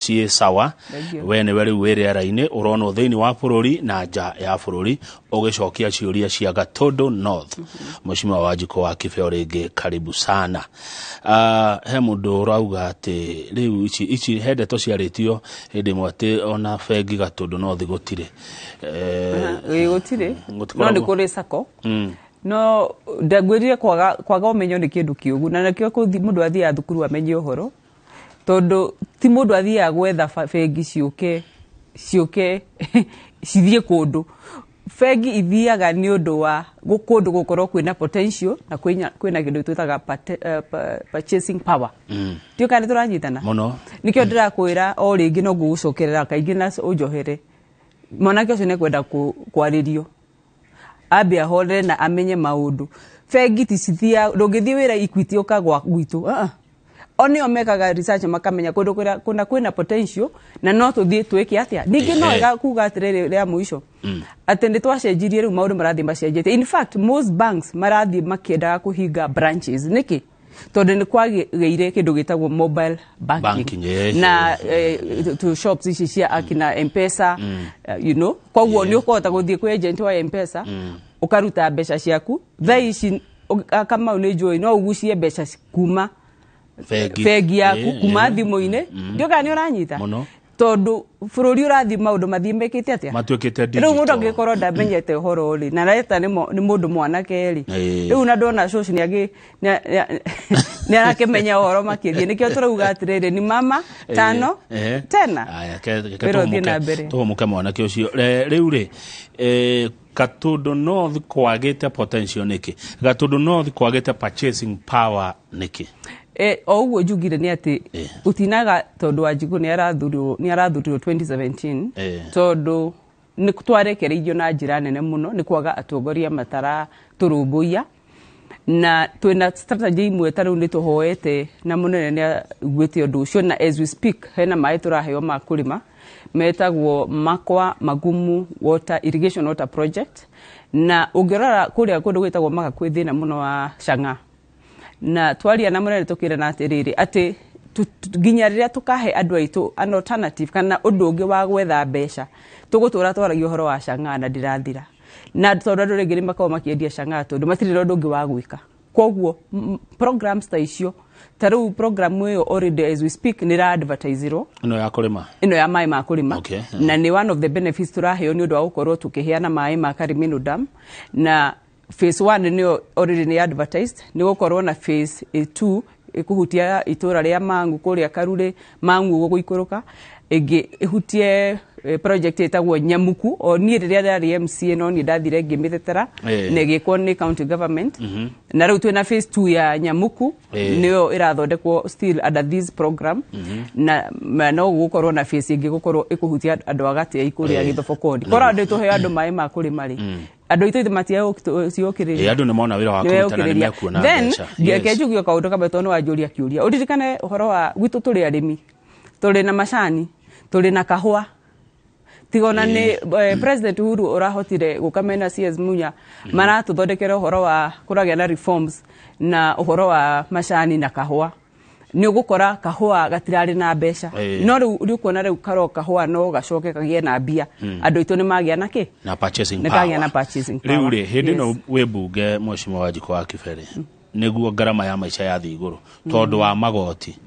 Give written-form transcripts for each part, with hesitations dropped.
Ciĩ sawa. Thank you. We nĩwe rĩu wĩ rĩera-inĩ, ũronwo thĩinĩ wa bũrũri na nja ya bũrũri ũgĩcokia ciũria cia Gatũndũ North. Mheshimiwa Wanjikũ wa Kibeo, rĩngĩ karibu sana. He mũndũ ũrauga atĩ rĩu ici he ndeto ciarĩtio hĩndĩ ĩmwe atĩ ona bengi Gatũndũ North gũtirĩ. Ĩĩ, gũtirĩ. Gũtikoragwo. No nĩ kũrĩ sacco. No ndangwĩrire kwaga ũmenyo nĩ kĩndũ kĩũgu, na nakĩo mũndũ athiaga thukuru amenye ũhoro, tondũ ti mũndũ athiaga gwetha bengi ciũke cithiĩ kũndũ. Bengi ithiaga nĩ ũndũ wa kũndũ gũkorwo kwĩna potential na kwĩna kĩndũ twĩtaga purchasing power. Ndiũĩ kana nĩ tũranyitana. Mũno. Nĩkĩo ndĩrakwĩra o rĩngĩ, no ngũgũcokerera kaingĩ na ũnjohere, mwanake ũcio nĩekwenda kwarĩrio, ambe ahorere na amenye maũndũ. Bengi ti cithia, ndũngĩthiĩ wĩra Equity ũka gwitũ. Ah, ah. O nĩo mekaga research, makamenya kũndũ kũna kwĩna potential na no tũthiĩ twĩke atĩa. Ningĩ no wega kuga atĩrĩrĩ, rĩa mũico, atĩ nĩ twacenjirie, rĩu maũndũ marathiĩ macenjetie. In fact, most banks marathiĩ makĩendaga kũhinga branches. Nĩkĩ? Tondũ nĩ kwagĩire kĩndũ gĩtagwo mobile banking, Banking, na to shops ici cia akina M-Pesa, koguo nĩ ũkũhota gũthiĩ kwĩ agent wa M-Pesa ũkaruta mbeca ciaku thaa ici. Kamau, nĩ njũĩ no ũgucie mbeca kuma bengi, bengi yaku kuma thimũ-inĩ. Ndiũĩ kana nĩ ũranyita. Mũno. Tondũ bũrũri ũrathiĩ maũndũ mathiĩ mekĩte atĩa? Matuĩkĩte Rĩu mũndũ digital. angĩkorwo ndamenyete ũhoro rĩ, na reta nĩ mũndũ mwanake rĩ, rĩu na ndona cũcũ nĩ arakĩmenya ũhoro makĩria. Nĩkĩo tũrauga atĩrĩrĩ, ni mama tano tena. Aya, reke Wĩra ũthiĩ na tũhũmũke. mbere. Tũhũmũke mwanake ũcio. Rĩu rĩ, Gatũndũ North kwagĩte potential nĩkĩ? Gatũndũ North kwagĩte purchasing power nĩkĩ? O ũguo njugire nĩ atĩ gũtinaga, tondũ Wanjikũ nĩ arathurirwo 2017, tondũ nĩ twarekereirio na njĩra nene mũno nĩ kwaga atongoria mataratũrũmbũiya, na twĩna strategy imwe. Ta rĩu nĩ tũhoete na mũnene nĩ aiguĩte ũndũ ũcio, na as we speak hena maĩ tũraheo ma kũrĩma metagwo Makwa Magumu Water Irrigation Water Project. Na ũngĩrora kũrĩa kũndũ gwĩtagwo Maka, kwĩ thĩna mũno wa cang'a, na twaria na mũnene tũkĩrana atĩrĩrĩ, atĩ nginya rĩrĩa tũkahe andũ aitũ an alternative kana ũndũ ũngĩ wa gwetha mbeca, tũgũtũra twaragia ũhoro wa cang'a na ndĩrathira, na tondũ andũ rĩngĩ nĩ makoragwo makĩendia cang'a tondũ matirĩ na ũndũ ũngĩ wa gwĩka. Koguo programs ta icio, ta rĩu program ĩyo already as we speak nĩ ĩra advertiserwo. Ĩno ya kũrĩma? Ĩno ya maĩ ma kũrĩma. Na nĩ one of the benefits tũraheo nĩ ũndũ wa gũkorwo tũkĩheana maĩ ma Karimino Dam, na phase 1 nĩyo already nĩ advertised. Nĩ gũkorwo na phase 2 ĩkũhutia itũra rĩa Mangu kũrĩa Karurĩ, Mangu ũguo gũikũrũka, ĩngĩ ĩhutie project ĩtagwo Nyamuku. O niĩ rĩrĩa ndarĩ MCA no niĩ ndathire ngĩmĩtetera na ĩgĩkwo nĩ county government, na rĩu twĩna phase 2 ya Nyamuku, nĩyo ĩrathondekwo still under this program, na no gũkorwo na phase ĩngĩ gũkorwo ĩkũhutia andũ a Gatĩai kũrĩa Gĩthobokoni. Korwo andũ tũheo andũ maĩ ma kũrĩma rĩ, andũ aitũ matiociũkĩrĩria. Andũ nĩ mona wĩra wa kũruta na nĩ mekuona Then mbeca. ngeke njugie kaũndũ kamwe, tondũ nĩ wanjũria kĩũria. Ũririkane ũhoro wa gwitũ, tũrĩ arĩmi, tũrĩ na macani, tũrĩ na kahũa. Tiga ona nĩ President Uhuru ũrahotire gũka mena CS Munya, maratũthondekera ũhoro wa kũragĩa na reforms na ũhoro wa macani na kahũa. Nĩ ũgũkora kahũa gatirarĩ na mbeca, no rĩu nĩ ũkuona rĩu karo kahũa no gacoke kagĩe na mbia. Andũ aitũ nĩ magĩa na kĩ? Na purchasing Nĩ kagĩa power. na purchasing Rĩu power. rĩ, hĩndĩ ĩno wĩ mbunge, Mheshimiwa Wanjikũ wa Kibere, nĩguo ngarama ya maica yathiĩ igũrũ tondũ wa magoti.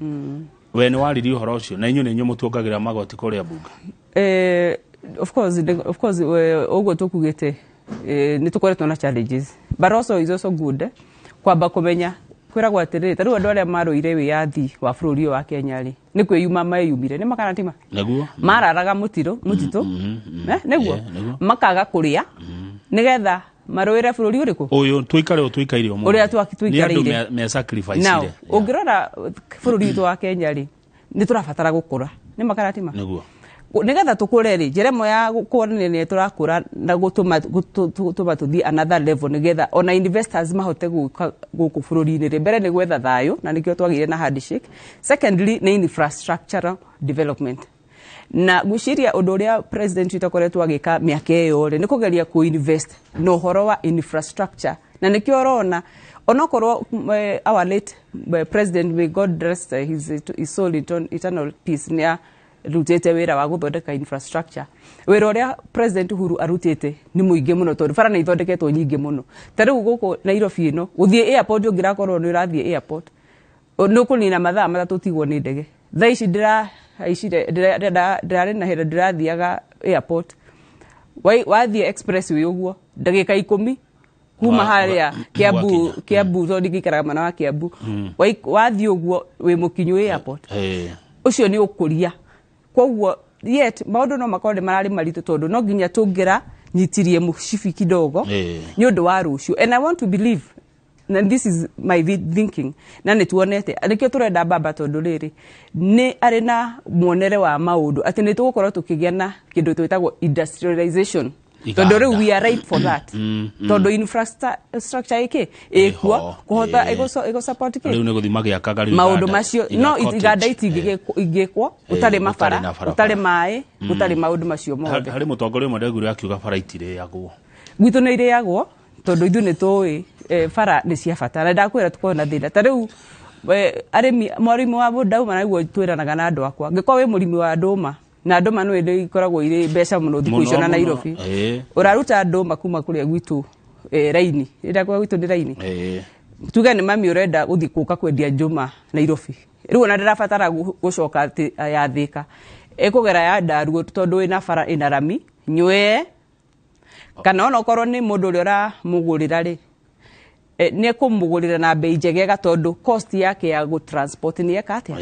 We nĩ waririe ũhoro ũcio, na inyuĩ nĩ inyuĩ mũtuongagĩrĩra magoti kũrĩa mbunge. Of course, ũguo tũkugĩte, nĩ tũkoretwo na challenges, but also is also good kwamba kũmenya kwĩragwo atĩrĩrĩ, ta rĩu andũ arĩa marũire wĩyathi wa bũrũri ũyũ wa Kenya rĩ, nĩ kwĩyuma meyumire nĩ makanatima Nĩguo. Mararaga mũtitũ mũtitũ. Nĩguo. Nĩguo. Makaga kũrĩa nĩgetha marũĩre bũrũri ũrĩkũ? Ũyũ tũikare ũũ tũikaire ũmũthĩ. Ũrĩa Nĩ andũ tũikarĩire. me sacrifice. Now ũngĩrora bũrũri witũ wa Kenya rĩ, nĩ tũrabatara gũkũra nĩ makaratima. Nĩguo. Nĩgetha tũkũre rĩ, njĩra ĩmwe ya kuonania nĩ tũrakũra na gũtũma tũthiĩ another level, nĩgetha ona investors mahote gũka gũkũ bũrũri-inĩ rĩ, mbere nĩ gwetha thayũ, na nĩkĩo twagĩire na handshake. Secondly, nĩ infrastructural development, na gwĩciria ũndũ ũrĩa president witũ akoretwo agĩka mĩaka ĩyo rĩ, nĩ kũgeria kũ-invest na ũhoro wa infrastructure, na nĩkĩo ũrona onokorwo our late president, may God rest his soul in eternal peace, nĩ rutĩte wĩra wa gũthondeka infrastructure. Wĩra ũrĩa President Uhuru arutĩte nĩ mũingĩ mũno, tondũ bara nĩ ithondeketwo nyingĩ mũno. Ta rĩu gũkũ Nairobi ĩno, gũthiĩ airport, ũngĩrakorwo nĩ ũrathiĩ airport nĩ ũkũnina mathaa 3 tigwo nĩ ndege. Thaa ici ndĩrahaicire, ndĩrarĩ na hĩndĩ ndĩrathiaga airport, wathiĩ expressway ũguo ndagĩka 10 kuma harĩa Kiambu, Kiambu tondũ ndingĩikaraga mwena wa Kiambu, wathiĩ ũguo wĩ mũkinyu airport. Ũcio nĩ ũkũria. Koguo yet maũndũ no makorwo nĩ mararĩ maritũ, tondũ no nginya tũngĩra nyitirie mũcibi kidogo nĩ ũndũ wa rũciũ. And I want to believe, and this is my thinking, na nĩ tuonete nĩkĩo tũrenda baba, tondũ rĩrĩ nĩ arĩ na muonere wa maũndũ atĩ nĩ tũgũkorwo tũkĩgĩa na kĩndũ twĩtagwo industrialization, tondũ rĩu we are ripe for that, tondũ infrastructure ĩkĩ ĩkuo kũhota ĩgũ support kĩ rĩu nĩ gũthiĩ magĩakaga rĩu maũndũ macio. No iganda itingĩkwo ũtarĩ mabara, ũtarĩ maĩ, ũtarĩ maũndũ macio mothe. Harĩ mũtongoria ũmwe ndegũire akiuga bara itirĩagwo. Gwitũ nĩ irĩagwo, tondũ ithuĩ nĩ tũĩ bara nĩ cia bata, na ndakwĩra tũkorwo na thĩna. Ta rĩu arĩmi, mũrĩmi wa ndauma, naguo twĩranaga na andũ akwa, ngĩkorwo wĩ mũrĩmi wa ndũma, na ndũma nĩ ikoragwo irĩ mbeca mũno thikũ icio na Nairobi, ũraruta ndũma kuma kũrĩa gwitũ raini ĩrĩa kwa gwitũ nĩ raini, tuge nĩ mami ũrenda gũthiĩ kũka kwendia njũma Nairobi, rĩu ona ndĩrabatara gũcoka ya Thĩka, ĩkũgera ya Ndaruo, tondũ ĩna bara ĩna rami nywee, kana ona okorwo nĩ mũndũ ũrĩa ũramũgũrĩra rĩ, nĩ ekũmũgũrĩra na bei njegega, tondũ cost yake ya gũ transport nĩ eka atĩa,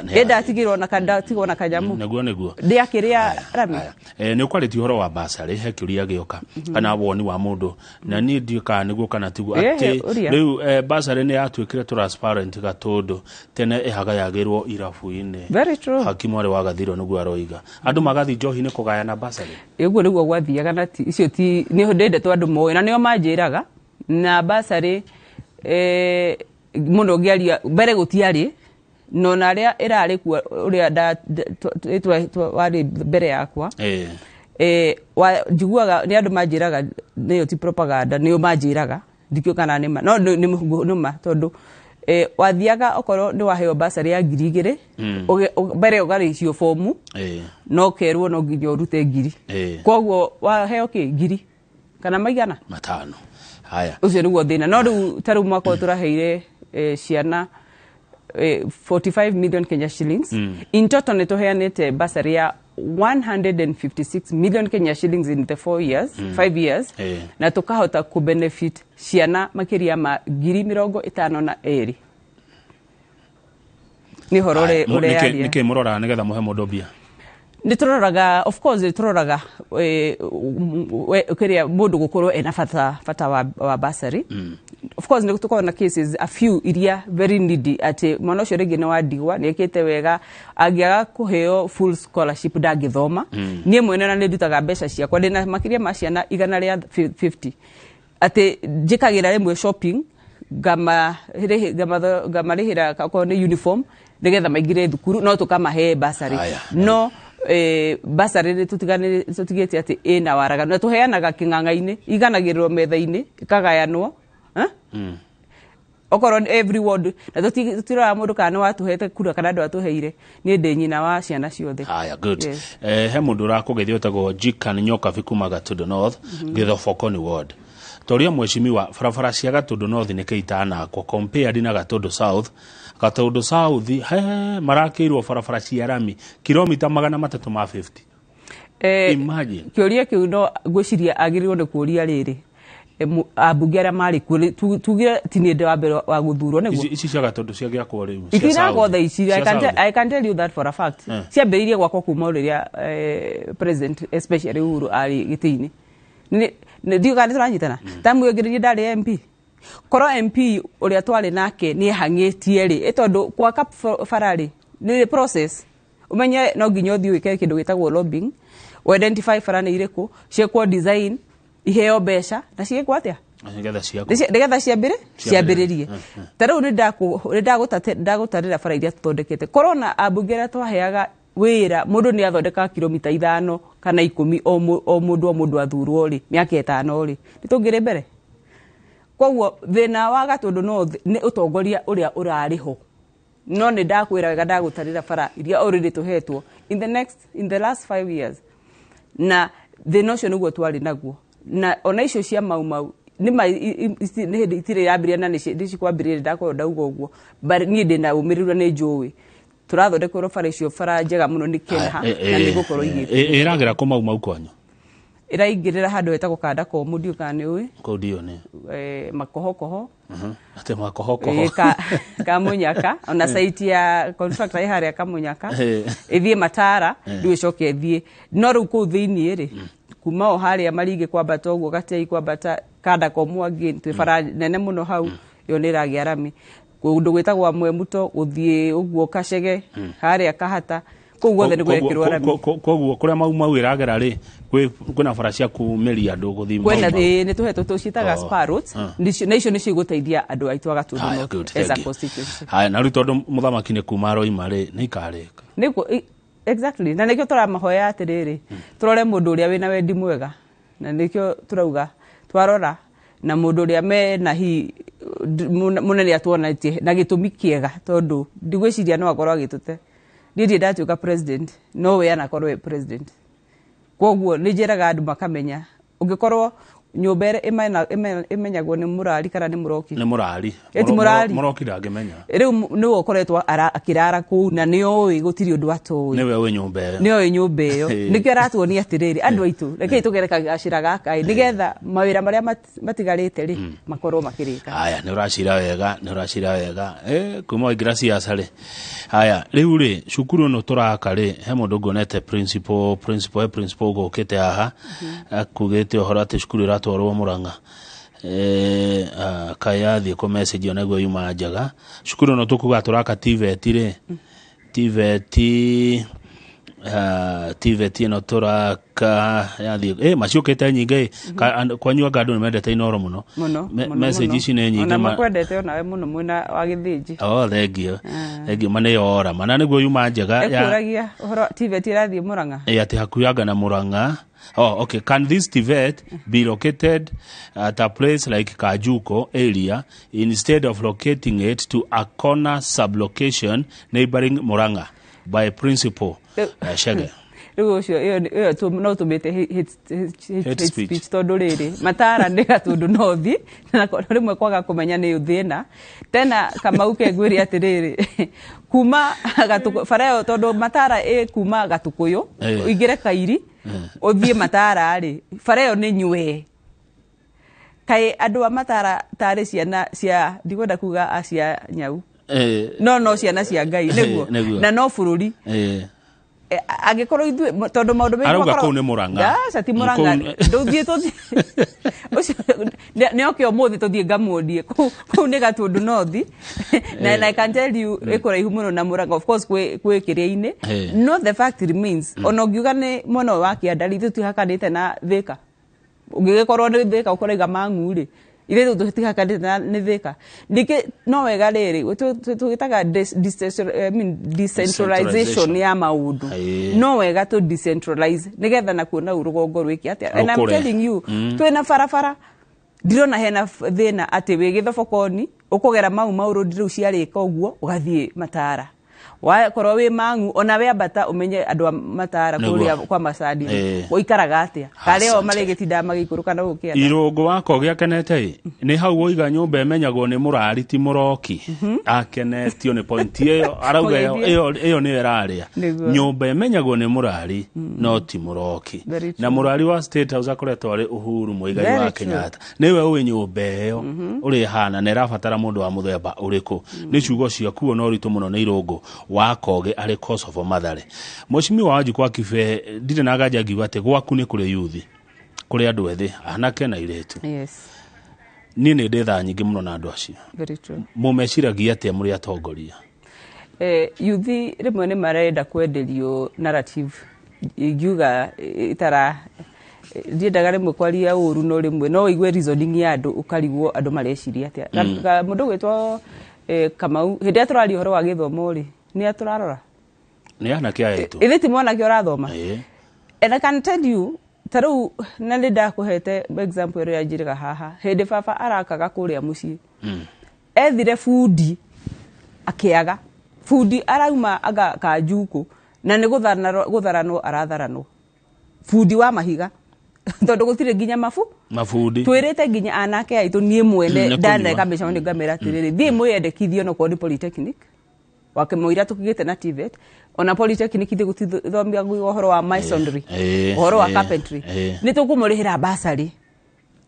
ĩndatigirwo na kandatigwo na kanyamu. Nĩguo nĩguo ndĩakĩrĩa rami. Nĩ ũkwarĩtie ũhoro wa basarĩ, he kĩũria gĩoka kana woni wa mũndũ, na niĩ ndiũĩ kana nĩguo kana tiguo, atĩ rĩu basarĩ nĩ yatuĩkire transparent Gatũndũ, tene ĩhagayagĩrwo irabu-inĩ. Very true. Hakimu arĩ wa Gathiro nĩguo aroiga andũ magathiĩ njohi-inĩ kũgayana basarĩ. Ũguo nĩguo gwathiaga, na icio ti nĩ ndendetwo andũ moĩ, na nĩo manjĩraga na basarĩ mũno ngĩaria mbere gũtiarĩ, no na arĩa ĩrarĩ kuo ũrĩa warĩ mbere yakwa, njiguaga nĩ andũ manjĩraga nĩyo ti propaganda, nĩyo manjĩraga, ndikĩũĩ kana nĩ ma, no nĩ ma, tondũ wathiaga okorwo nĩ waheo basarĩ ya 2,000, mbere ũgarĩcio bomu, no ũkerwo no nginya ũrute 1,000, koguo waheo kĩ 1,000 kana maigana 5. Haya, ũcio nĩguo thĩna. No rĩu ta rĩu mwaka ũyũ tũraheire ciana 45 million Kenya shillings. In total nĩ tũheanĩte basarĩ ya 156 million Kenya shillings in the 4 years, 5 years, na tũkahota kũ benefit ciana makĩria ma 52,000. Nĩ ũhoro ũrearia. Nĩkĩ mũroraga nĩgetha mũhe mũndũ mbia? Nĩ tũroraga, of course nĩ tũroraga kĩrĩa mũndũ gũkorwo ena bata wa basarĩ. Of course nĩ tũkoragwo na cases a few iria very needy, atĩ mwana ũcio rĩngĩ nĩ wa ndigwa, nĩ ekĩte wega, angĩaga kũheo full scholarship ndangĩthoma. Niĩ mwene na nĩ ndutaga mbeca ciakwa, ndĩna makĩria ma ciana 150, atĩ njĩkagĩra rĩmwe shopping, ngamarĩhĩra okorwo nĩ uniform nĩgetha maingĩre thukuru, no tũkamahe basarĩ. No basarĩ nĩ tũtigĩte atĩ ĩna waraganu, na tũheanaga kĩng'ang'a-inĩ, iganagĩrĩrwo metha-inĩ, ĩkagayanwo, okorwo every ward, na tũtiroraga mũndũ kana nĩ watũhete kura kana ndwatũheire, niĩ ndĩ nyina wa ciana ciothe. Haya, good. He mũndũ ũrakũgeithia ũtagwo Jikan Nyokabi kuma Gatũndũ North, Gĩthobokoni ward. Toria mheshimiwa, barabara cia Gatũndũ North nĩkĩ itanakwo compared na Gatũndũ South? Gatũndũ South he marakĩirwo barabara cia rami kilomita 350. Imagine. Kĩũria kĩu no ngwĩciria agĩrĩirwo nĩ kũũria rĩrĩ ambunge arĩa marĩ kuo, tugire ti nĩ wa mbere wa gũthurwo nĩguo. Ici cia Gatũndũ ciagĩakwo rĩu. Itinakwo thaa ici, I can tell you that for a fact. Ciambĩrĩirie gwakwo kuma rĩrĩa president especially Uhuru arĩ gĩtĩ-inĩ. Ndiũĩ kana nĩtũranyitana. Ta mwĩongererie ndarĩ MP. Korwo MP ũrĩa twarĩ nake nĩ ehang'ĩtie rĩ, tondũ gwaka bara rĩ nĩ process. Ũmenye no nginya ũthiĩ wĩke kĩndũ gĩtagwo lobbying, identify bara nĩ irĩkũ, ciĩkwo design, iheo mbeca na ciĩkwo atĩa, nĩgetha ciambĩrĩrie. Ta rĩu nĩ ndagũtarĩra bara iria tũthondekete. Korwo na ambunge arĩa twaheaga wĩra, mũndũ nĩ athondekaga kilomita 5 kana 10 o mũndũ athurwo rĩ, mĩaka 5 rĩ, nĩ tũngĩrĩ mbere. Koguo thĩna wa Gatũndũ North nĩ ũtongoria ũrĩa ũrarĩ ho. No nĩ ndakwĩra wega, ndagũtarĩra bara iria already tũhetwo in the last 5 years, na thĩna ũcio nĩguo twarĩ naguo. Na ona icio cia Mau Mau nĩ ma nĩ hĩndĩ itirĩ yambĩrĩria na nĩ cikwambĩrĩria. Ndakorwo ndauga ũguo, but niĩ ndĩna ũmĩrĩru na nĩ njũĩ tũrathondekerwo bara icio, bara njega mũno nĩ Kenha, na nĩ gũkorwo igĩtwo. Ĩragera kũ Mau Mau kwanyu? Ĩraingĩrĩra handũ hetagwo Kanda Komũ, ndiũ kana nĩ ũĩ. Kũu ndiũ nĩ Makohokoho. Atĩ makohokoho? Ĩ, Kamunyaka, ona site ya contractor ĩ harĩa Kamunyaka. Ĩthiĩ Matara, rĩu ĩcoke ĩthiĩ no rĩu kũu thĩiniĩ rĩ, kuma o harĩa Marigĩ kwambata ũguo, Gatei kwambata, Kanda Komũ again, twĩ bara nene mũno hau, ĩyo nĩ ĩragĩa rami. Kũndũ gwĩtagwo Mwemuto gũthiĩ ũguo Kacege, harĩa Kahata, kũu guothe nĩ gwekĩrwo rami. Koguo kũrĩa Mau Mau ĩragera rĩ, kwĩna bara cia kumĩria andũ gũthiĩ Kwĩna Mau Mau? Ĩĩ, nĩ tũhetwo, tũciĩtaga spur roads. Na icio nĩcio igũteithia andũ aitũ a Gatundu Haya, North good, as a thank you. constituency. Haya, na rĩu tondũ mũthamaki nĩ kuma aroima rĩ, nĩ ikarĩka? Nĩguo, exactly, na nĩkĩo tũramahoya atĩrĩrĩ, tũrore mũndũ ũrĩa wĩna wendi mwega, na nĩkĩo tũrauga twarora na mũndũ ũrĩa mena hi mũnene atuonetie na gĩtũmi kĩega, tondũ ndigwĩciria no akorwo agĩtũte. Niĩ ndirĩ ndatuĩka president, no we anakorwo e president. Koguo nĩ njĩraga andũ makamenya ũngĩkorwo nyũmba ĩrĩa ĩmenyagwo nĩ mũrari kana nĩ mũroki. Nĩ mũrari. Ĩti mũrari. Mũroki ndangĩmenya. Rĩu nĩwe ũkoretwo akĩrara kũu na nĩ oĩ gũtirĩ ũndũ atoĩ. Nĩwe wĩ nyũmba ĩyo. Nĩ oĩ nyũmba ĩyo. Nĩkĩo aratuonia atĩrĩrĩ, andũ aitũ, rekei tũgere gacĩra gaka ĩ, nĩgetha mawĩra marĩa matigarĩte rĩ, makorwo makĩrĩka. Haya, nĩ ũracira wega, nĩ ũracira wega. Kuma waingĩra siasa rĩ. Haya, rĩu rĩ, cukuru ĩno tũraka rĩ, he mũndũ nguonete, principal, he principal ũgũkĩte haha akugĩte ũhoro atĩ cukuru ĩratwarwo Mũrang'a. Kaĩ yathiĩ kũ message onaguo yuma njega. Cukuru ĩno tũkuga tũraka TVET rĩ, TVET, TVET ĩno tũraka yathiĩ maciũkĩte nyingĩ ĩ. Kwanyu anga andũ nĩ mendete Inoro mũno. Mũno. Mũno, Message mũno. ici nĩ nyingĩ. Ona makwendete onawe mũno mwena wa Gĩthĩnji. Oh, thengio, thengio. Ma nĩ yora mana nĩguo yuma njega ya Ekũragia ũhoro TVET ĩrathiĩ Mũrang'a. Atĩ hakuhĩ anga na Murang'a. Oh, okay. Can this TVET be located at a place like Kajuko area instead of locating it to a corner sublocation neighboring Murang'a? By Principal Shege. Rĩu ũcio ĩyo no tũmĩte Hate hate speech. speech, tondũ rĩrĩ Matara nĩ Gatũndũ North, na rĩmwe kwaga kũmenya nĩ thĩna tena. Kamau kengwĩre atĩrĩrĩ, kuma Gatũkũ bara ĩyo, tondũ Matara ĩ kuma Gatũkũyũ, ũingĩre Kairi ũthiĩ Matara rĩ, bara ĩyo nĩ nywe. Kaĩ andũ a Matara tarĩ ciana cia, ndikwenda kuga a cia nyau, no ciana cia Ngai nĩguo. Nĩguo. Na no bũrũri. Angĩkorwo ithuĩ tondũ maũndũ maingĩ Arauga kũu nĩ Murang'a. Aca, ti Murang'a. Ndũthiĩ tũthiĩ ũcio nĩ oke ũmũthĩ tũthiĩ ngamuonie kũu nĩ Gatũndũ North, na I can tell you ĩ kũraihu mũno na Murang'a. Of course kwĩ kĩrĩa-inĩ, no the fact remains, ona ũngiuga nĩ mwena ũyũ wa kĩanda rĩ, ithuĩ tũtihakanĩte na Thĩka. Ũngĩgĩkorwo nĩ Thĩka ũkoraiga Mang'u rĩ, ithuĩ tũtihakanĩte na nĩ Thĩka. Ningĩ no wega rĩrĩ tũgĩtaga I mean, decentralization ya maũndũ. No wega tũ decentralize nĩgetha nakuo nau rũgongo rwĩke atĩa. And I'm Rũkũre. telling you, twĩna barabara, ndirona hena thĩna atĩ wĩ Gĩthobokoni ũkũgera Mau Mau Road, rĩu ciarĩka ũguo ũgathiĩ Matara, wakorwo wĩ Mang'u ona wĩambata ũmenye andũ a Matara kũrĩa kwa Macandi gũikaraga atĩa, karĩa o Asante. marĩgĩtindaga magĩikũrũka na gũkĩanda. Irũngũ wakwa gĩakenete ĩ nĩ hau woiga nyũmba ĩmenyagwo nĩ mũrari ti mũroki. Akenetio nĩ point ĩyo, arauga ĩyo Mũgeithie. ĩyo nĩyo ĩrarĩa. Nyũmba ĩmenyagwo nĩ mũrari no ti mũroki. Very Na true. mũrari wa State House akoretwo arĩ Uhuru Muigai Very wa true. Kenyatta, nĩwe ũĩ nyũmba ĩyo ũrĩa ĩhana na ĩrabatara mũndũ wa mũthemba ũrĩkũ. Nĩ ciugo ciakuo na ũritũ mũno nĩ Irũngũ wa Koge arĩ Kosovo Mathare. Mheshimiwa Wanjikũ wa Kibe, ndirĩ na nganja ngiuga atĩ gwaku nĩ kũrĩ yuthi, kũrĩ andũ ethĩ, anake na airĩtu. Niĩ nĩ ndĩ thaa nyingĩ mũno na andũ acio. Very true. Mũmeciragia atĩa mũrĩ atongoria? Yuthi rĩmwe nĩ marenda kwenderio narrative ingiuga itara ndiendaga rĩmwe kwaria ũru, no rĩmwe no ũigue reasoning ya andũ ũkarigwo andũ mareciria atĩa. Mũndũ gwĩtwo Kamau, hĩndĩ ĩrĩa tũraria ũhoro wa gĩthomo rĩ, nĩ tũrarora Nĩ anake aya aitũ. Ĩthĩ ti mwanake ũrathoma. And I can tell you, ta rĩu na nĩ ndakũhete example ĩrĩa njĩrĩga haha, hĩndĩ baba arakaga kũrĩa mũciĩ, ethire bundi akĩaga. Bundi arauma anga kanjuku na nĩ gũtharanwo aratharanwo bundi wa mahiga tondũ gũtirĩ nginya mabundi twĩrĩte nginya anake aitũ niĩ mwene ndaneka mĩcemanio ngamera atĩrĩrĩ thiĩ mwĩyendekithie onokorwo nĩ polytechnic wakĩmũira tũkĩgĩte na TVET ona polytechnic ithe gũtithomia ũhoro wa masonry ũhoro wa carpentry nĩ tũkũmũrĩhĩra basarĩ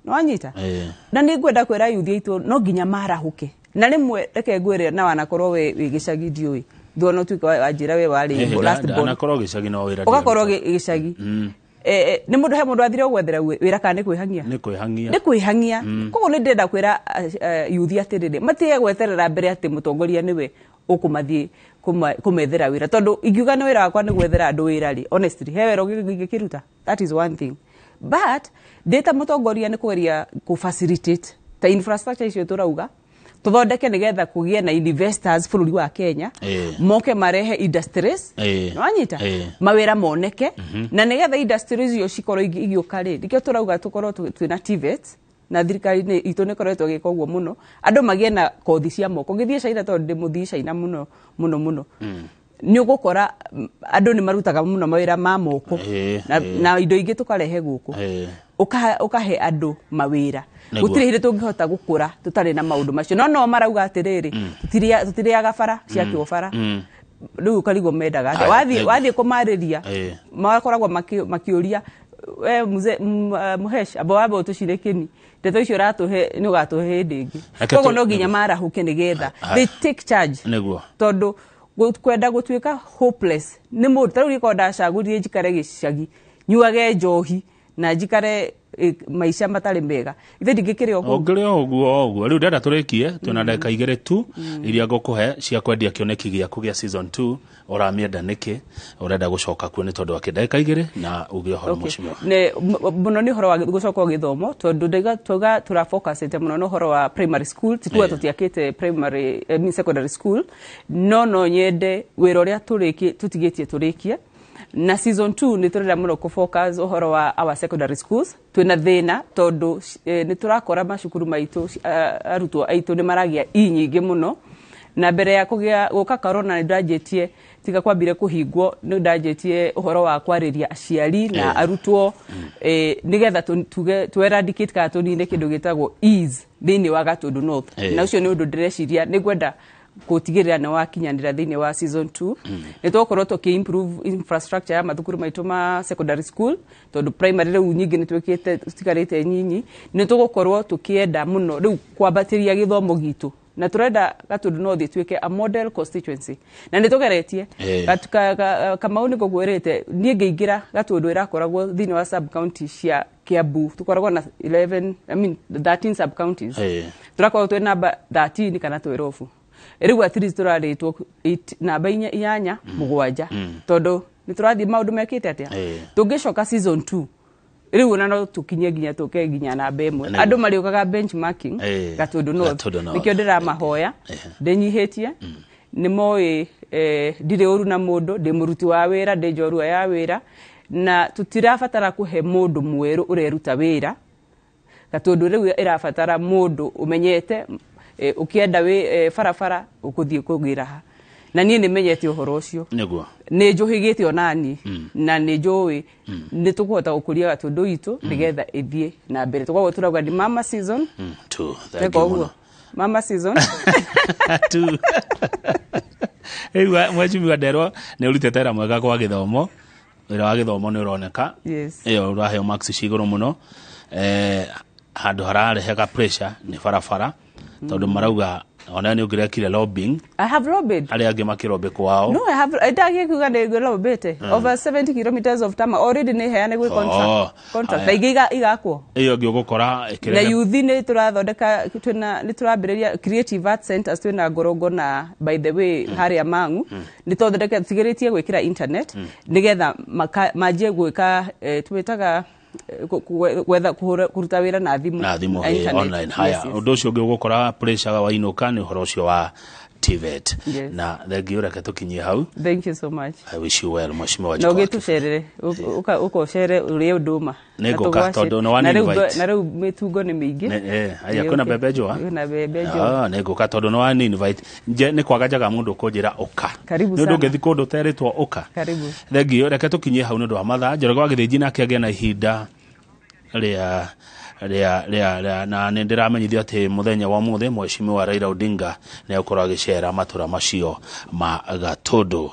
nĩwanyita na nĩ ngwenda kwĩra yuthi aitũ no nginya marahũke na rĩmwe reke ngwĩre na wanakorwo wĩ gĩcagi ndiũĩ thuona ũtuĩke wanjĩra we warĩ last born anakorwo gĩcagi no wĩra ũgakorwo gĩcagi nĩ mũndũ he mũndũ athire gwethera wĩra kana nĩ kwĩhangia nĩ kwĩhangia koguo nĩ ndĩrenda kwĩra yuthi atĩrĩrĩ matige gweterera mbere atĩ mũtongoria nĩwe ũkũmathiĩ kũmethera wĩra tondũ ingiuga nĩ wĩra wakwa nĩ gwethera andũ wĩra rĩ honestly he wĩra ũngĩkĩruta that is one thing but ndĩ ta mũtongoria nĩ kũgeria kũ facilitate ta infrastructure icio tũrauga tuthondeke nigetha kugie na investors bũrũri wa Kenya moke marehe industries nĩwanyita mawĩra moneke na nigetha industries icio cikorwo igĩũka rĩ nĩkĩo tũrauga tũkorwo twĩna TVET na thirikari itũ nĩ ĩkoretwo ĩgĩka ũguo mũno andũ magĩe na kothi cia moko ngĩthiĩ China tondũ ndĩ mũthii China mũno mũno mũno nĩ ũgũkora andũ nĩ marutaga mũno mawĩra ma moko na indo ingĩ tũkarehe gũkũ ũkahe andũ mawĩra gũtirĩ hĩndĩ tũngĩhota gũkũra tũtarĩ na maũndũ macio no marauga atĩrĩrĩ tũtirĩaga bara ciakĩo bara rĩu ũkarigwo mendaga atĩa wathiĩ kũmarĩria makoragwo makĩũria we mzee Muhesh amba wambe ũtũcire kĩni ndeto icio ũratũhe nĩ ũgatũhe hĩndĩ ĩngĩ koguo no nginya marahũke nĩgetha they take charge tondũ kwenda gũtuĩka hopeless nĩ mũndũ ta rĩu gĩkorwo ndacagũrire njikare gĩcagi nyuage njohi na njikare maica matarĩ mega ithe ndingĩkĩrĩ o kũu ũngĩrĩ o ũguo o ũguo rĩu ndĩrenda tũrĩkie twĩna ndagĩka 2 tu iria ngũkũhe cia kwendia kĩoneki gĩaku gĩa season 2 ũramĩenda nĩkĩ ũrenda gũcoka kuo nĩ tondũ wa kĩ ndagĩka 2 na uge ũhoro mũcimio mũno nĩ ũhoro wa gũcoka gĩthomo tondũ ndaiga twauga tũrafocusĩte mũno na ũhoro wa primary school tikuga tũtiakĩte primary secondary school no nyende wĩra ũrĩa tũtigĩtie tũrĩkie na season 2 nĩ tũrenda mũno kũ focus ũhoro wa our secondary schools twĩna thĩna tondũ nĩ tũrakora macukuru maitũ arutwo aitũ nĩ maragĩa i nyingĩ mũno na mbere ya kũgĩa gũka corona nĩ ndanjĩtie tiga kwambire kũhingwo nĩ ndanjĩtie ũhoro wa kwarĩria aciari na arutwo nĩgetha tuge tu eradicate kana tũnine kĩndũ gĩtagwo ease thĩinĩ wa Gatundu North na ũcio nĩ ũndũ ndĩreciria nĩ ngwenda gũtigĩrĩra nĩ wakinyanĩra thĩinĩ wa season 2 nĩ tũgũkorwo tũkĩ improve infrastructure ya mathukuru maitũ ma secondary school tondũ primary rĩu nyingĩ nĩ twĩkĩte tũtigarĩte nyinyi nĩ tũgũkorwo tũkĩenda mũno rĩu kwambatĩria gĩthomo gitũ na tũrenda Gatundu North ĩtuĩke a model constituency na nĩ tũgeretie Kamau nĩ ngũkwĩrĩte niĩ ngĩingĩra Gatundu ĩrakoragwo thĩinĩ wa sub county cia Kiambu tũkoragwo na 13 sub counties tũrakorwo twĩ namba 13 kana 12 rĩu at least tũrarĩtwo namba 8 7 tondũ nĩ tũrathiĩ maũndũ mekĩte atĩa tũngĩcoka season 2 rĩu ona no tũkinye nginya tũke nginya namba 1 andũ marĩũkaga benchmarking Gatundu North nĩkĩo ndĩramahoya ndĩnyihĩtie nĩ moĩ ndirĩ ũru na mũndũ ndĩ mũruti wa wĩra ndĩ njorua ya wĩra na tũtirabatara kũhe mũndũ mwerũ ũreruta wĩra Gatundu rĩu ĩrabatara mũndũ ũmenyete ũkĩenda barabara ũkũthiĩ kũgĩra ha na niĩ nĩ menyete ũhoro ũcio nĩguo nĩ njũhĩgĩte onani na nĩ njũĩ nĩ tũkũhota gũkũria Gatundu itũ nĩgetha ĩthiĩ na mbere tũkoguo tũrauga nĩ mama season 2 thank you mũno mama season 2 rĩu mheshimiwa Nderwa nĩ ũrutĩte wĩra mwega kwa gĩthomo wĩra wa gĩthomo nĩ ũroneka ĩyo ũraheo marks cia igũrũ mũno handũ hararehega pressure nĩ barabara tondũ marauga ona nĩ ũngĩrekire lobbying I have lobbied arĩa angĩ makĩrobĩ kwao no I have ndagikiuga nĩ lobbyte over 70 kilometers of tarmac already nĩ heane gwĩ contract na ingĩ igakwo ĩyo ĩngĩ ũgũkora na youth nĩ tũrathondeka twĩna nĩ tũrambĩrĩria creative art centers twĩna Ngorongo na by the way harĩa Mang'u nĩ tũthondeke tũtigĩrĩtie gwĩkĩra internet nĩgetha manjie gwĩka twĩtaga gwetha kũruta wĩra na thimũ online haya ũndũ ũcio ũngĩ ũgũkora pressure wainũka nĩ ũhoro ũcio wa TVET. Yes. Na thengiũ, reke tũkinyie hau. Thank you so much. I wish you well, mheshimiwa Na Wanjikũ wa ũgĩtũcerere, ũkocere ũrĩe ndũma. Nĩ ngũka, tondũ nĩ wa invite. Na rĩu mĩtungo nĩ mĩingĩ. Aya, kwĩna mbembe njũa? Kwĩna mbembe njũa. Ah, nĩ ngũka tondũ nĩ wa invite. Nje nĩ kwaga njaga mũndũ kũnjĩra ũka. Karibu Nĩ ũndũ sana. ũngĩthiĩ kũndũ ũterĩtwo ũka. Karibu. Thengiũ, reke tũkinyie hau nĩ ũndũ wa mathaa. Njoroge wa Gĩthĩnji nake agĩe na ihinda rĩa rĩa rĩa rĩa na nĩ ndĩramenyithio atĩ mũthenya wa ũmũthĩ mheshimiwa Raila Odinga nĩ egũkorwo agĩcera matũra macio ma Gatũndũ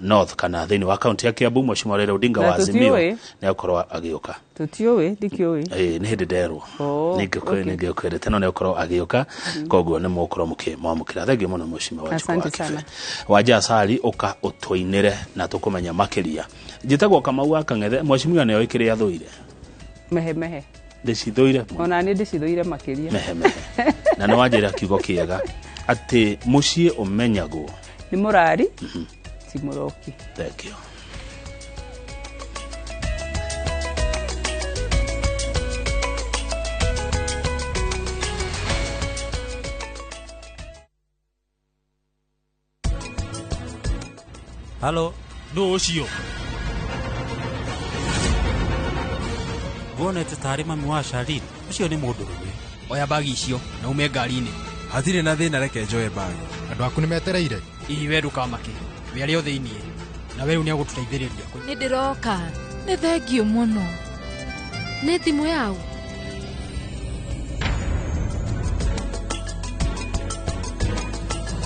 North kana thĩinĩ wa kaunti ya Kiambu. Mheshimiwa Raila Odinga Na wa Azimio tũtiũĩ. nĩ egũkorwo agĩũka. Tũtiũĩ, ndikĩũĩ. Ĩĩ, nĩ hĩndĩ nderwo. Oh, okay. Nĩngĩkwĩrĩte no nĩ egũkorwo agĩũka, koguo nĩ mũgũkorwo mũkĩmwamũkĩra. Thengiũ mũno, mheshimiwa Wanjikũ wa Asante Kibera. sana. Wanja Asali, ũka ũtũinĩre na tũkũmenya makĩria. Njĩtagwo Kamau wa Kang'ethe. Mheshimiwa nĩoĩ kĩrĩa thũire. Mehe mehe. Ndĩcithũire mũno. Ona niĩ ndĩcithũire makĩria. Mehe mehe. Na nĩ wanjĩra kiugo kĩega atĩ mũciĩ ũmenyagwo nĩ mũrari ti mũroki. Thank you. Halo, Nũ ũcio? Nguonete tarĩ mami wa Charlene. Ũcio nĩ mũndũrũme. Oya bagi icio na ume ngari-inĩ. Hatirĩ na thĩna, reke njoe bagi. Andũ aku nĩ metereire. Ii, we ndũkamake, we arĩ o thĩiniĩ na we rĩu nĩ agũtũteithĩrĩria. Nĩ ndĩroka, nĩ thengiũ mũno. Nĩ thimũ yau?